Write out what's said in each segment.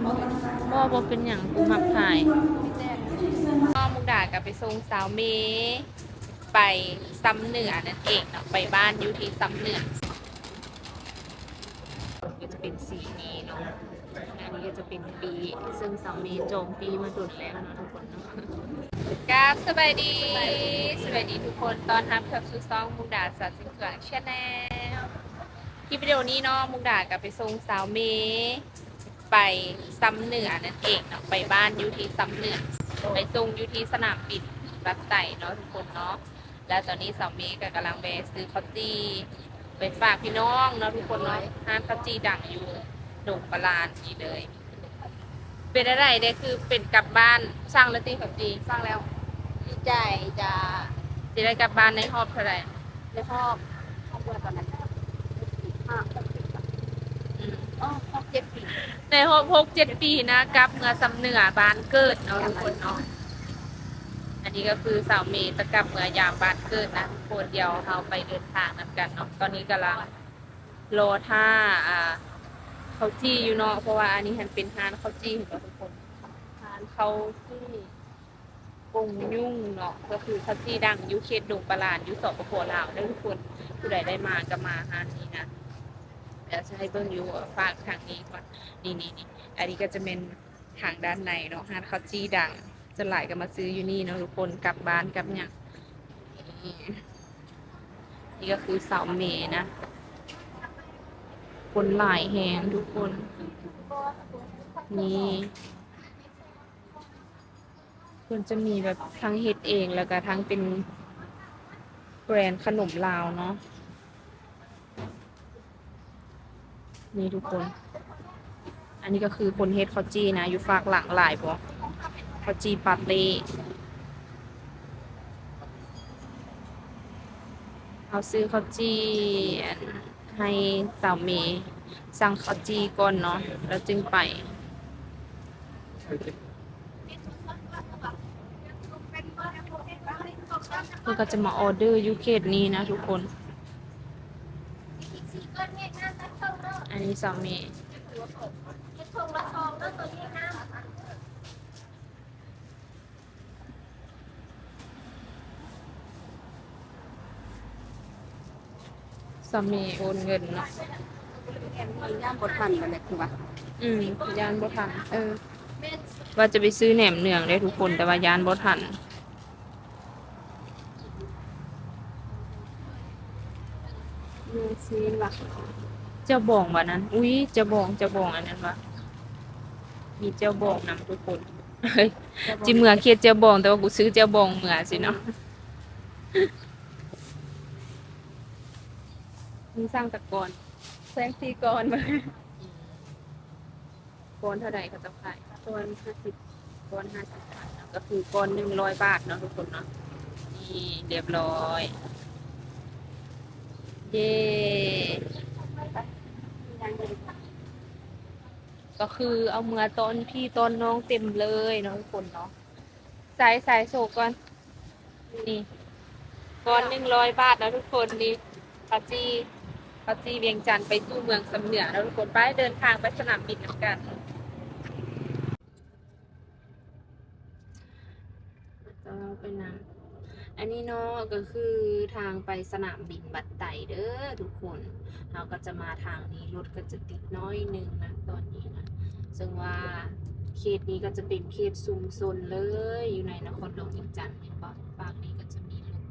ບໍ່ ບໍ່ເປັນຫຍັງ ກູມັກຖ່າຍ. ກໍມຸກດາກໍໄປສົ່ງສາວເມໄປຊຳເໜືອນັ້ນເອງເນາະ ໄປບ້ານຢູ່ທີ່ຊຳເໜືອ ກໍຈະເປັນສີນີ້ເນາະ. ອັນນີ້ກໍຈະເປັນປີ້ ເຊິ່ງສາວເມຈອງປີ້ມາດົນແລ້ວເນາະທຸກຄົນເນາະ. ກາບສະບາຍດີ ສະບາຍດີທຸກຄົນ ຕ້ອນຮັບເຂົ້າສູ່ຊ່ອງມຸກດາສາວເຊນເຂືອງ Channel. ຄລິບວິດີໂອນີ້ເນາະ ມຸກດາກໍໄປສົ່ງສາວເມໄປຊຳເໜືອນັ້ນເອງເນາະ ໄປບ້ານຢູ່ທີ່ຊຳເໜືອ ໄປສົ່ງຢູ່ທີ່ສະໜາມບິນວັດໄຕເນາະທຸກຄົນເນາະ. ແລ້ວຕອນນີ້ສາວເມກໍກຳລັງແວ່ຊື້ເຂົ້າຈີ່ໄປຝາກພີ່ນ້ອງເນາະທຸກຄົນເນາະ. ຮ້ານເຂົ້າຈີ່ດັງຢູ່ດົງປະລານນີ້ເລີຍ. ເປັນຈັ່ງໃດເດ້ ຄືເປັນກັບບ້ານ? ສັ່ງແລ້ວຕິເຂົ້າຈີ່? ສັ່ງແລ້ວ. ດີໃຈຈ້າ. ຊິໄດ້ກັບບ້ານໃນຮອບເທົ່າໃດ? ໃນຮອບ ຮອບເມື່ອຕອນນັ້ນ ຫ້າ ຫົກ ເຈັດ ອືມ ອໍ ຫົກ ເຈັດປີ ໃນຮອບຫົກເຈັດປີນະ ກັບເມືອຊຳເໜືອບ້ານເກີດເນາະທຸກຄົນເນາະ. ອັນນີ້ກໍຄືສາວເມຈະກັບເມືອຢາມບ້ານເກີດນະທຸກຄົນ. ດຽວເຮົາໄປເດີນທາງນຳກັນເນາະ. ຕອນນີ້ກຳລັງລໍຖ້າ ອ່າ ເຂົ້າຈີ່ຢູ່ເນາະ ເພາະວ່າອັນນີ້ຫັ້ນເປັນຮ້ານເຂົ້າຈີ່ເຫັນບໍ່ທຸກຄົນ? ຮ້ານເຂົ້າຈີ່ກົງຍຸງເນາະ ກໍຄືເຂົ້າຈີ່ດັງຢູ່ເຂດດົງປະລານ ຢູ່ ສປປ ລາວເດີທຸກຄົນ. ຜູ້ໃດໄດ້ມາກໍມາຮ້ານນີ້ນະ. ດຽວຈະໃຫ້ເບິ່ງຢູ່ ຝາກທາງນີ້ກ່ອນ. ນີ້ໆໆ ອັນນີ້ກໍຈະແມ່ນທາງດ້ານໃນເນາະ ຮ້ານເຂົ້າຈີ່ດັງ ສ່ວນຫຼາຍກໍມາຊື້ຢູ່ນີ້ເນາະທຸກຄົນ ກັບບ້ານກັບຫຍັງ. ນີ້ ນີ້ກໍຄືສາວເມນະ ຄົນຫຼາຍແຮງທຸກຄົນ. ນີ້ ເພິ່ນຈະມີແບບທັງເຮັດເອງ ແລ້ວກໍທັງເປັນແບຣນຂະໜົມລາວເນາະ. ນີ້ທຸກຄົນ ອັນນີ້ກໍຄືຄົນເຮັດເຂົ້າຈີ່ນະ ຢູ່ຟາກຫຼັງຫຼາຍບໍ່? ເຂົ້າຈີ່ປາເຕ້. ເຮົາຊື້ເຂົ້າຈີ່ ອັນ ໃຫ້ສາວເມສັ່ງເຂົ້າຈີ່ກ່ອນເນາະ ແລ້ວຈຶ່ງໄປ. ເພິ່ນກໍຈະມາອໍເດີຢູ່ເຂດນີ້ນະທຸກຄົນ. ອັນນີ້ສາວເມ. ສາມີໂອນເງິນເນາະ. ຢ້ານບໍ່ທັນນັ້ນແຫຼະຄືວ່າ. ອືມ ຢ້ານບໍ່ທັນ. ເອີ ວ່າຈະໄປຊື້ແໜມເໜືອງເດ້ທຸກຄົນ ແຕ່ວ່າຢ້ານບໍ່ທັນ. ເນື້ອຊີ້ນວ່າ ເຈົ້າບອງວ່ານັ້ນ. ອຸ້ຍ ເຈົ້າບອງ ເຈົ້າບອງອັນນັ້ນວ່າ ມີເຈົ້າບອງນຳທຸກຄົນ. ເຈົ້າບອງ ຈິເມືອເຂດເຈົ້າບອງ ແຕ່ວ່າກູຊື້ເຈົ້າບອງເມືອຊີ້ເນາະ. ມຶງສັ່ງຈັກກ້ອນ? ແຊງສີ່ກ້ອນ. ກ້ອນເທົ່າໃດເຂົາເຈົ້າຂາຍ? ກ້ອນຫ້າສິບ ກ້ອນຫ້າສິບບາດເນາະ ກໍຄືກ້ອນໜຶ່ງຮ້ອຍບາດເນາະທຸກຄົນເນາະ. ນີ້ ລຽບຮ້ອຍ ເຢ້ ກໍຄືເອົາເມືອຕ້ອນພີ່ຕ້ອນນ້ອງເຕັມເລີຍເນາະທຸກຄົນເນາະ. ໃສ່ ໃສ່ໂຊກ່ອນ. ນີ້ ກ້ອນໜຶ່ງຮ້ອຍບາດເນາະທຸກຄົນ. ນີ້ ເຂົ້າຈີ່ ເຂົ້າຈີ່ວຽງຈັນໄປສູ່ເມືອງຊຳເໜືອເນາະທຸກຄົນ. ໄປ ເດີນທາງໄປສະໜາມບິນນຳກັນ. ເຈົ້າໄປນຳ. ອັນນີ້ເນາະ ກໍຄືທາງໄປສະໜາມບິນວັດໄຕເດີທຸກຄົນ. ເຮົາກໍຈະມາທາງນີ້ ລົດກໍຈະຕິດໜ້ອຍໜຶ່ງນະຕອນນີ້ນະ. ເຊິ່ງວ່າເຂດນີ້ກໍຈະເປັນເຂດຊຸມຊົນເລີຍ ຢູ່ໃນນະຄອນຫຼວງວຽງຈັນ. ເຫັນບໍ່? ຟາກນີ້ກໍຈະມີລົດ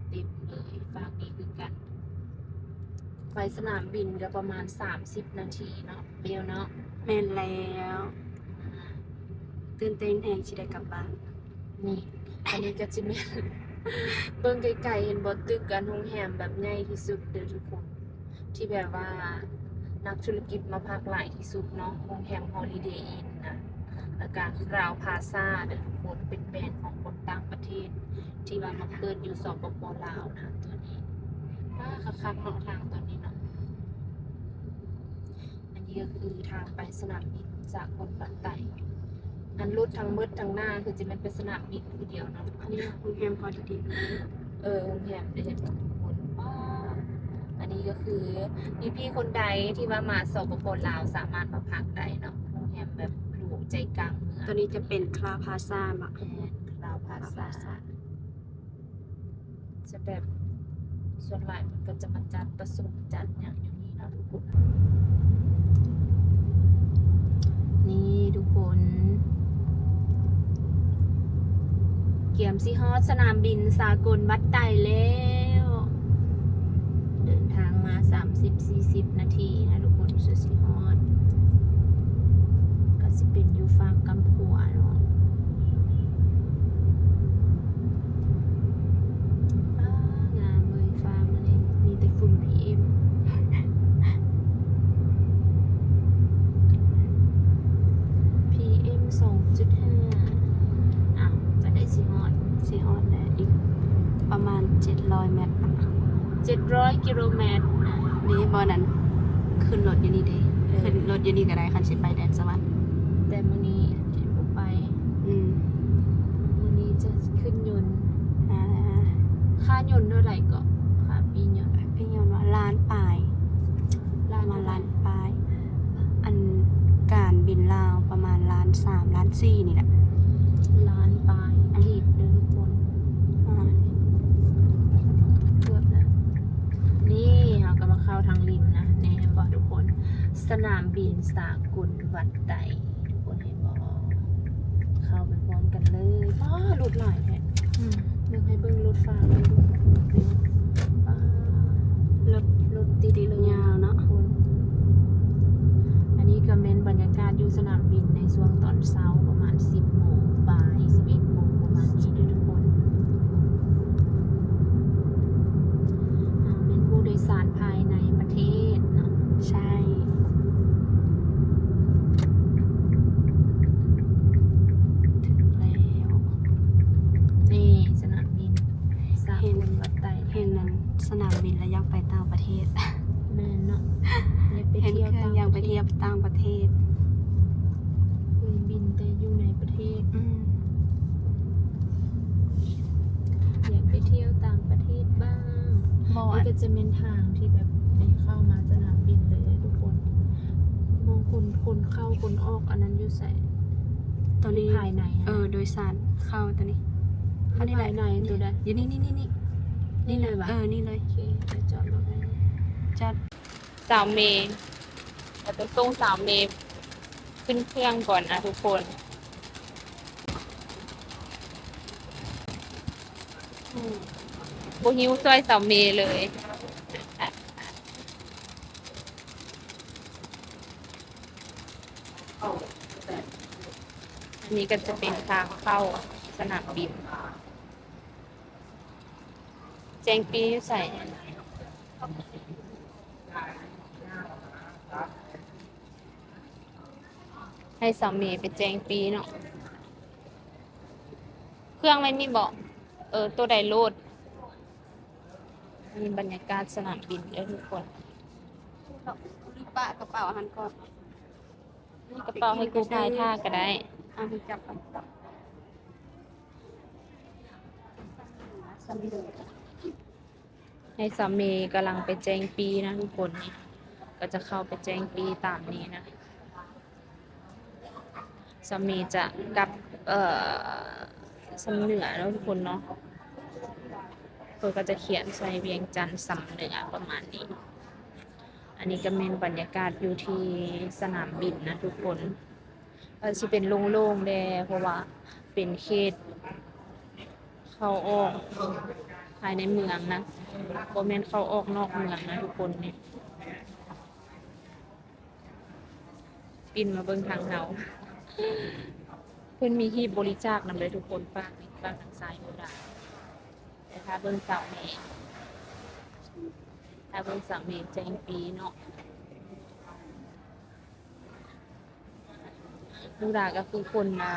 ເຕັມເລີຍ ຟາກນີ້ຄືກັນ. ໄປສະໜາມບິນກໍປະມານສາມສິບນາທີເນາະ ເບວເນາະ. ແມ່ນແລ້ວ. ຕື່ນເຕັ້ນແຮງຊິໄດ້ກັບບ້ານ. ນີ້ ອັນນີ້ກໍຊິແມ່ນ ເບິ່ງໄກໆ ເຫັນບໍ່? ຕຶກອັນໂຮງແຮມແບບໃຫຍ່ທີ່ສຸດເດີທຸກຄົນ ທີ່ແບບວ່ານັກທຸລະກິດມາພັກຫຼາຍທີ່ສຸດເນາະ. ໂຮງແຮມ Holiday Inn ນະ ແລ້ວກະ Crowne Plaza ເດີທຸກຄົນ ເປັນແບຣນຂອງຄົນຕ່າງປະເທດ ທີ່ວ່າມາເປີດຢູ່ ສປປ ລາວນະ. ຕົວນີ້ ວ້າ ຄັກໆເນາະ ທາງຕົວນີ້ເນາະ. ອັນນີ້ກໍຄືທາງໄປສະໜາມບິນສາກົນວັດໄຕ. ອັນລົດທັງໝົດທັງໜ້າຄືຊິແມ່ນໄປສະໜາມບິນຄືດຽວເນາະ. ອັນນີ້ໂຮງແຮມ Holiday Inn. ເອີ ໂຮງແຮມເດ້ທຸກຄົນ. ວ້າ ອັນນີ້ກໍຄືພີ່ໆຄົນໃດທີ່ວ່າມາ ສປປ ລາວ ສາມາດມາພັກໄດ້ເນາະ. ໂຮງແຮມແບບ ໃຈກາງເມືອງ. ຕົວນີ້ຈະເປັນ Crowne Plaza ເນາະ. ແມ່ນ Crowne Plaza. Plaza ຈະແບບ ສ່ວນຫຼາຍເພິ່ນກໍຈະມາຈັດປະຊຸມຈັດຫຍັງຢູ່ນີ້ເນາະທຸກຄົນ. ນີ້ທຸກຄົນ ກຽມຊິຮອດສະໜາມບິນສາກົນວັດໄຕແລ້ວ. ເດີນທາງມາສາມສິບສີ່ສິບນາທີນະທຸກຄົນ ຊິຮອດ. ກໍຊິເປັນຢູ່ຝັ່ງກຳຂວາເນາະ. ວ້າ ງາມເວີຍ ຟ້າມື້ນີ້ມີແຕ່ຝຸ່ນ ພີເອັມ ພີເອັມສອງຈຸດຫ້າ. ອ້າວ ປານໃດຊິຮອດ? ຊິຮອດແລ້ວ ອີກປະມານເຈັດຮ້ອຍແມັດ. ເຈັດຮ້ອຍກິໂລແມັດນະ. ນີ້ບໍ່ນັ້ນ ຂຶ້ນລົດຢູ່ນີ້ເດ້. ເອີ ຂຶ້ນລົດຢູ່ນີ້ກໍໄດ້ ຄັນຊິໄປແດນສະຫວັນ. ແຕ່ມື້ນີ້ບໍ່ໄປ. ອືມ ມື້ນີ້ຈະຂຶ້ນຍົນ. ອ່າ ຄ່າຍົນເທົ່າໃດເກາະ? ຄ່າປີ້ຍົນ ປີ້ຍົນວ່າລ້ານປາຍ. ລ້ານປາຍ. ປະມານລ້ານປາຍ. ອັນການບິນລາວປະມານລ້ານສາມ ລ້ານສີ່ນີ້ແຫຼະ. ລ້ານປາຍ ອັນ ກີບເດີທຸກຄົນ. ອ່າ ເກືອບແລ້ວ. ນີ້ເຮົາກໍມາເຂົ້າທາງລິມນະ. ນີ້ເຫັນບໍ່ທຸກຄົນ? ສະໜາມບິນສາກົນວັດໄຕ. ທຸກຄົນເຫັນບໍ່? ເຂົ້າໄປພ້ອມກັນເລີຍ. ປ້າ ລົດຫຼາຍແທ້. ອືມ ເບິ່ງ ໃຫ້ເບິ່ງລົດຟ້າເບິ່ງດູ. ປ້າ ລົດ ລົດຕິດເລີຍ ຍາວເນາະ ທຸກຄົນ. ອັນນີ້ກໍແມ່ນບັນຍາກາດຢູ່ສະໜາມບິນໃນຊ່ວງຕອນເຊົ້າ ປະມານສິບໂມງປາຍ ສິບເອັດໂມງ ປະມານນີ້ເດີທຸກຄົນ. ອ່າ ແມ່ນຜູ້ໂດຍສານພາຍໃນປະເທດເນາະ. ໃຊ່ ເຖິງແລ້ວ. ນີ້ສະໜາມບິນສາກົນວັດໄຕ. ເຫັນ ເຫັນອັນສະໜາມບິນແລ້ວຢາກໄປຕ່າງປະເທດ. ແມ່ນເນາະ. ຢາກໄປ ເຫັນເຄື່ອງ ທ່ຽວຕ່າງປະເທດ ຢາກໄປທ່ຽວຕ່າງປະເທດ. ເຄີຍບິນແຕ່ຢູ່ໃນປະເທດ. ອືມ ຢາກໄປທ່ຽວຕ່າງປະເທດບ້າງ. ບໍ່ ອັນນີ້ກໍຈະແມ່ນທາງທີ່ແບບໄດ້ເຂົ້າມາສະໜາມບິນເລີຍເດ້ທຸກຄົນ. ມອງຄົນ ຄົນເຂົ້າຄົນອອກ ອັນນັ້ນຢູ່ໃສ? ຕົວນີ້ ພາຍໃນ. ເອີ ໂດຍສານເຂົ້າຕົວນີ້. ອັນນີ້ແຫຼະ ພາຍໃນຕົວໃດ? ຢູ່ນີ້ ນີ້ ນີ້ ນີ້ ນີ້ເລີຍຫວາ? ເອີ ນີ້ເລີຍ. ໂອເຄ ຈອດລົດໄວ້. ຈອດ. ສາວເມ ເຮົາຕ້ອງສົ່ງສາວເມຂຶ້ນເຄື່ອງກ່ອນນະທຸກຄົນ. ອືມ ບໍ່ຫິ້ວຊ່ອຍສາວເມເລີຍ. ອັນນີ້ກໍຈະເປັນທາງເຂົ້າສະໜາມບິນ. ແຈ້ງປີ້ຢູ່ໃສ? ໃຫ້ສາວເມໄປແຈ້ງປີ້ເນາະ. ເຄື່ອງແມ່ນນີ້ບໍ? ເອີ ໂຕໃດໂລດ. ນີ້ບັນຍາກາດສະໜາມບິນເດີທຸກຄົນ. ລືມປະກະເປົາຫັ້ນກ່ອນ. ກະເປົາໃຫ້ກູພາຍຖ້າກໍໄດ້. ເອົາມືຈັບກ່ອນ. ໃຫ້ສາວເມກຳລັງໄປແຈ້ງປີ້ນະທຸກຄົນ. ນີ້ກໍຈະເຂົ້າໄປແຈ້ງປີ້ຕາມນີ້ນະ. ສາວເມຈະກັບ ເອີ ຊຳເໜືອເນາະທຸກຄົນເນາະ. ເພິ່ນກໍຈະຂຽນໃສ່ວຽງຈັນຊຳເໜືອປະມານນີ້. ອັນນີ້ກໍແມ່ນບັນຍາກາດຢູ່ທີ່ສະໜາມບິນນະທຸກຄົນ. ກໍຊິເປັນໂລ່ງໆແດ່ ເພາະວ່າເປັນເຂດເຂົ້າອອກພາຍໃນເມືອງນະ, ບໍ່ແມ່ນເຂົ້າອອກນອກເມືອງນະທຸກຄົນ. ນີ້ປິ່ນມາເບິ່ງທາງເຮົາ. ເພິ່ນມີຮີບບໍລິຈາກນຳເດີທຸກຄົນ. ປາກນີ້ ປາກທາງຊ້າຍໂມດາ. ແຕ່ຖ້າເບິ່ງສາວເມ ຖ້າເບິ່ງສາວເມແຈ້ງປີ້ເນາະ. ລູກຫຼານກໍຄືຄົນ ອ່າ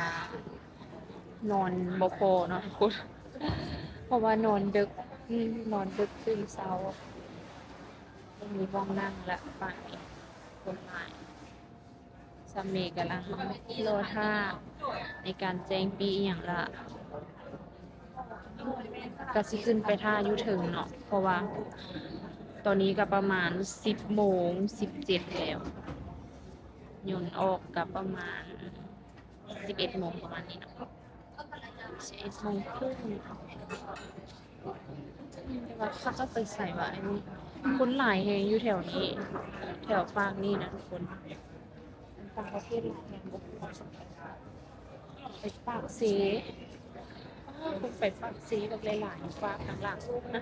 ນອນບໍ່ພໍເນາະທຸກຄົນ ເພາະວ່ານອນດຶກ ອືມ ນອນດຶກຕື່ນເຊົ້າ ບໍ່ມີບ່ອນນັ່ງລະ ປານນີ້ ຄົນຫຼາຍ. ສາວເມກຳລັງລໍຖ້າໃນການແຈ້ງປີ້ອີ່ຫຍັງລະ. ກໍຊິຂຶ້ນໄປຖ້າຢູ່ເທິງເນາະ ເພາະວ່າຕອນນີ້ກໍປະມານສິບໂມງສິບເຈັດແລ້ວ. ຍົນອອກກໍປະມານ ສິບເອັດໂມງປະມານນີ້ເນາະ ສິບເອັດໂມງເຄິ່ງ. ແຕ່ວ່າເຂົາເຈົ້າໄປໃສວະ? ອັນນີ້ຄົນຫຼາຍແຮງຢູ່ແຖວນີ້ ແຖວປາກນີ້ນະທຸກຄົນ. ຕ່າງປະເທດຫຼາຍແຮງ ໄປປາກເຊ. ອ້າວ ຄົນໄປປາກເຊບັກຫຼາຍໆ ປາກທາງຫຼັງນະ.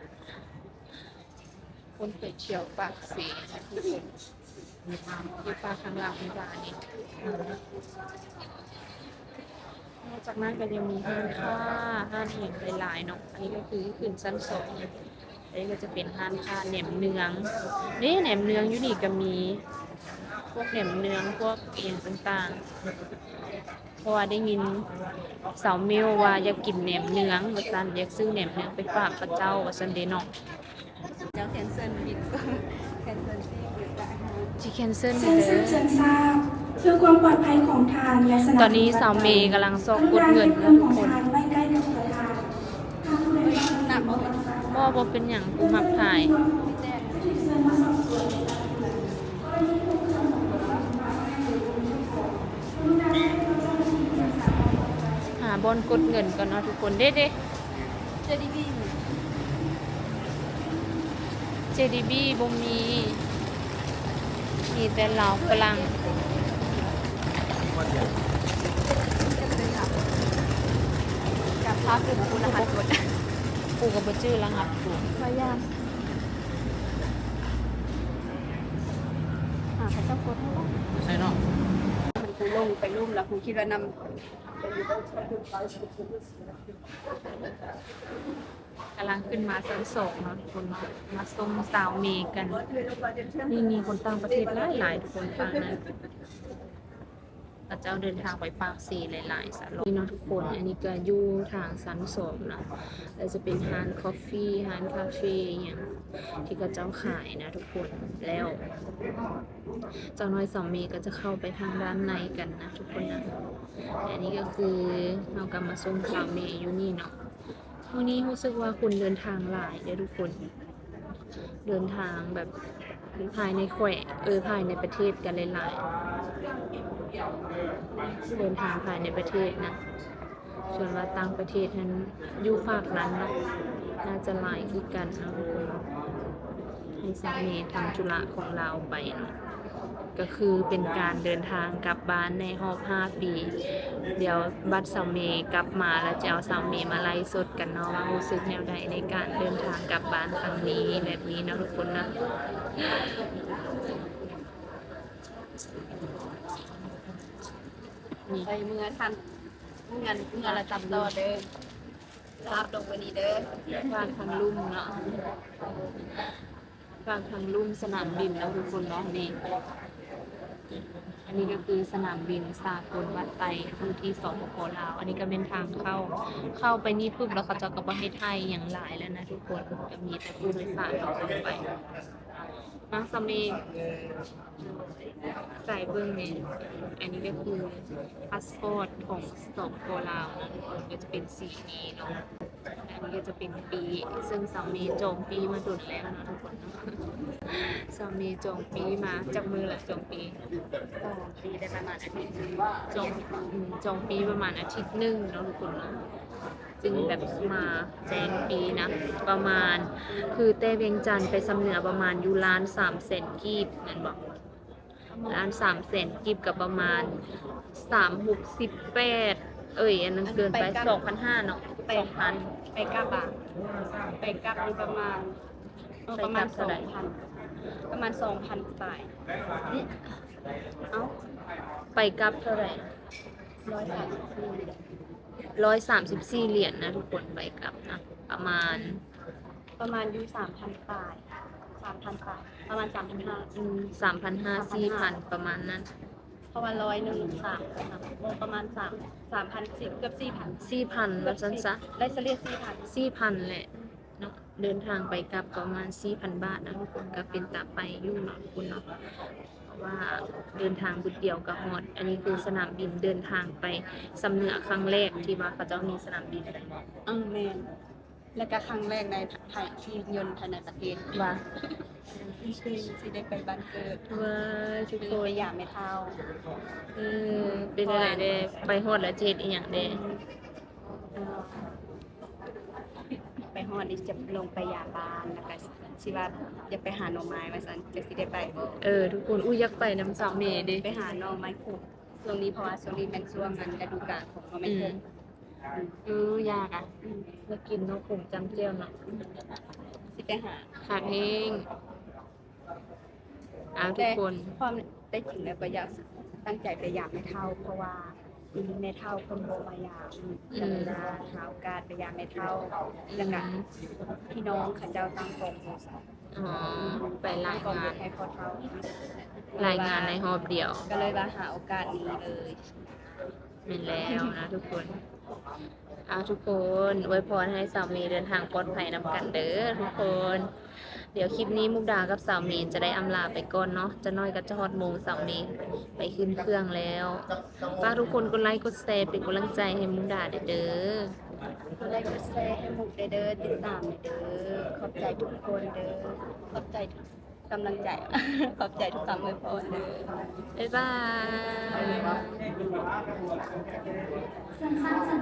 ຄົນໄປທ່ຽວປາກເຊນະທຸກຄົນ ຢູ່ປາກທາງຫຼັງນີ້. ນອກຈາກນັ້ນກໍຍັງມີຮ້ານຄ້າ ຮ້ານຫຍັງຫຼາຍໆເນາະ. ອັນນີ້ກໍຄືຂຶ້ນຊັ້ນສອງ ອັນນີ້ກໍຈະເປັນຮ້ານຄ້າແໜມເນືອງເດ້. ແໜມເນືອງຢູ່ນີ້ກໍມີ ພວກແໜມເນືອງ ພວກອີ່ຫຍັງຕ່າງໆ ເພາະວ່າໄດ້ຍິນສາວເມວວ່າຢາກກິນແໜມເນືອງວ່າຊັ້ນ ຢາກຊື້ແໜມເນືອງໄປຝາກເຂົາເຈົ້າວ່າຊັ້ນເດ້ເນາະ. ເຈົ້າ cancel ບິນ cancel ຊິ cancel ເດີ. เชิญทราบ เพื่อความปลอดภัยของท่านและสนับสนุน ຕອນນີ້ສາວເມກຳລັງຊອກກົດເງິນເນາະທຸກຄົນ. ໜັກບໍ່? ບໍ່ ບໍ່ເປັນຫຍັງ ກູມັກຖ່າຍ. ຫາບ່ອນກົດເງິນກ່ອນເນາະທຸກຄົນ. ເດ້ ເດ້ ເຈດີບີ ເຈດີບີບໍ່ມີ ມີແຕ່ລາວຝຣັ່ງ. ຈັບພາບຢູ່ ບໍ່ຮູ້ລະຫັດກົດ ກູກໍບໍ່ຈື່ລະຫັດກູ. ພະຍາຍາມຫາເຂົາເຈົ້າກົດໃຫ້ບໍ່ ໃຊ່ເນາະ. ມັນກູລົງໄປລຸ່ມແລ້ວ ກູຄິດວ່ານຳ ກຳລັງຂຶ້ນມາຊັ້ນສອງເນາະທຸກຄົນເນາະ ມາສົ່ງສາວເມກັນ. ນີ້ມີຄົນຕ່າງປະເທດຫຼາຍໆ ທຸກຄົນ. ຝັ່ງນັ້ນເຂົາເຈົ້າເດີນທາງໄປປາກເຊຫຼາຍໆ ສະໂລ. ນີ້ເນາະທຸກຄົນ ອັນນີ້ກໍຢູ່ທາງຊັ້ນສອງເນາະ ແລ້ວຈະເປັນຮ້ານຄອຟຟີ ຮ້ານຄາເຟ ອີ່ຫຍັງທີ່ເຂົາເຈົ້າຂາຍນະທຸກຄົນ. ແລ້ວຈັກໜ້ອຍສາວເມກໍຈະເຂົ້າໄປທາງດ້ານໃນກັນນະທຸກຄົນນະ. ແລະ ນີ້ກໍຄືເຮົາກໍມາສົ່ງສາວເມຢູ່ນີ້ເນາະ. ມື້ນີ້ຮູ້ສຶກວ່າຄົນເດີນທາງຫຼາຍເດີ້ທຸກຄົນ ເດີນທາງແບບພາຍໃນແຂວງ ເອີ ພາຍໃນປະເທດກໍຫຼາຍໆ ເດີນທາງພາຍໃນປະເທດນະ. ສ່ວນວ່າຕ່າງປະເທດຫັ້ນ ຢູ່ຟາກນັ້ນເນາະ ໜ້າຈະຫຼາຍຄືກັນເນາະທຸກຄົນເນາະ. ໃຫ້ສາວເມທຳທຸລະຂອງລາວໄປເນາະ. ກໍຄືເປັນການເດີນທາງກັບບ້ານໃນຮອບຫ້າປີ. ດຽວບັດສາວເມກັບມາແລ້ວ ຈະເອົາສາວເມມາໄລຟ໌ສົດກັນເນາະ ວ່າຮູ້ສຶກແນວໃດໃນການເດີນທາງກັບບ້ານຄັ້ງນີ້ ແບບນີ້ເນາະທຸກຄົນເນາະ. ໄປເມືອທັນ ເມືອ ເມືອລະຕັດຕໍ່ເດີ້ ລາບລົງໄປນີ້ເດີ້. ວາງທາງລຸ່ມເນາະ ວາງທາງລຸ່ມສະໜາມບິນເນາະທຸກຄົນເນາະ. ນີ້ ອັນນີ້ກໍຄືສະໜາມບິນສາກົນວັດໄຕ ຢູ່ທີ່ ສປປ ລາວ. ອັນນີ້ກໍແມ່ນທາງເຂົ້າ ເຂົ້າໄປນີ້ປຶບແລ້ວ ເຂົາເຈົ້າກໍບໍ່ໃຫ້ຖ່າຍຫຍັງຫຼາຍແລ້ວນະທຸກຄົນ ກໍມີແຕ່ຜູ້ໂດຍສານເຂົ້າໄປ. ມາສາວເມ ໃສ່ເບິ່ງແນ່. ອັນນີ້ກໍຄືພາສປອດຂອງ ສປປ ລາວເນາະ ກໍຈະເປັນສີນີ້ເນາະ. ອັນນີ້ກໍຈະເປັນປີ້ ເຊິ່ງສາວເມຈອງປີ້ມາດົນແລ້ວເນາະທຸກຄົນເນາະ. ສາວເມຈອງປີ້ມາຈັກມື້ລະ? ຈອງປີ້ ສອງປີໄດ້ປະມານອາທິດໜຶ່ງ ຈອງ ອືມ ຈອງປີ້ປະມານອາທິດໜຶ່ງເນາະທຸກຄົນເນາະ. ຈຶ່ງແບບມາແຈ້ງປີ້ນະ ປະມານ ຄືແຕ່ວຽງຈັນໄປຊຳເໜືອປະມານຢູ່ລ້ານສາມແສນກີບແມ່ນບໍ່? ລ້ານສາມແສນກີບກໍປະມານສາມຫົກສິບແປດ ເອີຍ ອັນນັ້ນເກີນໄປ ສອງພັນຫ້າເນາະ ສອງພັນ ໄປກັບ ໄປກັບຢູ່ປະມານ ເອີ ປະມານສອງພັນ ປະມານສອງພັນປາຍ. ເອົ້າ ໄປກັບເທົ່າໃດ? ຮ້ອຍສາມສິບສີ່ ຮ້ອຍສາມສິບສີ່ຫຼຽນນະທຸກຄົນ ໄປກັບນະ ປະມານ ປະມານຢູ່ສາມພັນປາຍ ສາມພັນປາຍ ປະມານສາມພັນຫ້າ ອືມ ສາມພັນຫ້າ ສີ່ພັນ ປະມານນັ້ນ. ເພາະວ່າຮ້ອຍໜຶ່ງ ສາມ ປະມານສາມ ສາມພັນສີ່ ເກືອບສີ່ພັນ ສີ່ພັນ ວ່າຊັ້ນຊະ ໄດ້ສະເລ່ຍສີ່ພັນ ສີ່ພັນແຫຼະເນາະ. ເດີນທາງໄປກັບປະມານສີ່ພັນບາດນະທຸກຄົນ ກໍເປັນຕາໄປຢູ່ເນາະທຸກຄົນເນາະ ເພາະວ່າເດີນທາງບຶດດຽວກໍຮອດ. ອັນນີ້ຄືສະໜາມບິນເດີນທາງໄປຊຳເໜືອຄັ້ງແລກທີ່ວ່າເຂົາເຈົ້າມີສະໜາມບິນ. ເອີ ແມ່ນ. ແລ້ວກໍຄັ້ງແລກໃນໄທ ຂີ່ຍົນພາຍໃນປະເທດ ວ່າ ຄືຊິໄດ້ໄປບ້ານເກີດ ວ່າ ທຸກຄົນ ໄປຢາມແມ່ເຖົ້າ. ເອີ ເປັນຈັ່ງໃດແດ່? ໄປຮອດແລ້ວຈະເຮັດອີ່ຫຍັງແດ່? ເອີ ໄປຮອດນີ້ຈະລົງໄປຢາມບ້ານ ແລ້ວກະຊິວ່າຢາກໄປຫາໜໍ່ໄມ້ວ່າຊັ້ນ ຈັກຊິໄດ້ໄປບໍ່. ເອີ ທຸກຄົນ ອຸ້ຍ ຢາກໄປນຳສາວເມເດ້ ໄປຫາໜໍ່ໄມ້ຂົມ ຊ່ວງນີ້ ເພາະວ່າຊ່ວງນີ້ແມ່ນຊ່ວງ ອັນ ລະດູການຂອງໜໍ່ໄມ້ຂົມ. ອືມ ອືມ ເອີ ຢາກອະ ອືມ ຢາກກິນໜໍ່ຂົມຈ້ຳແຈ່ວເນາະ. ອືມ ຊິໄປຫາ ຄັກແຮງ. ອ້າວ ທຸກຄົນ ແຕ່ຄວາມ ແຕ່ຈິງແລ້ວກໍຢາກຕັ້ງໃຈໄປຢາມແມ່ເຖົ້າ ເພາະວ່າ ອືມ ແມ່ເຖົ້າເພິ່ນບໍ່ມາຢາມ ອືມ ກໍເລີຍວ່າຫາໂອກາດໄປຢາມແມ່ເຖົ້າ ອືມ ແລ້ວກະ ອືມ ພີ່ນ້ອງເຂົາເຈົ້າຕັ້ງກອງໂຮສະ ອໍ ອືມ ໄປຫຼາຍງານ ໃຫ້ພໍ່ເຖົ້າ ຫຼາຍງານໃນຮອບດຽວ ກໍເລີຍວ່າຫາໂອກາດນີ້ເລີຍ. ແມ່ນແລ້ວນະທຸກຄົນ. ເອົາ ທຸກຄົນ ອວຍພອນໃຫ້ສາວເມເດີນທາງປອດໄພນຳກັນເດີທຸກຄົນ. ດຽວຄລິບນີ້ມຸກດາກັບສາວເມຈະໄດ້ອຳລາໄປກ່ອນເນາະ, ຈັກໜ້ອຍກໍຈະຮອດໂມງສາວເມໄປຂຶ້ນເຄື່ອງແລ້ວ. ຝາກທຸກຄົນກົດໄລກົດແຊເປັນກຳລັງໃຈໃຫ້ມຸກດາແດ່ເດີ. ກົດໄລກົດແຊໃຫ້ມຸກແດ່ເດີ, ຕິດຕາມແດ່ເດີ. ຂອບໃຈທຸກຄົນເດີ. ຂອບໃຈທຸກກຳລັງໃຈ. ຂອບໃຈທຸກຄຳອວຍພອນເດີ. ບາຍບາຍ.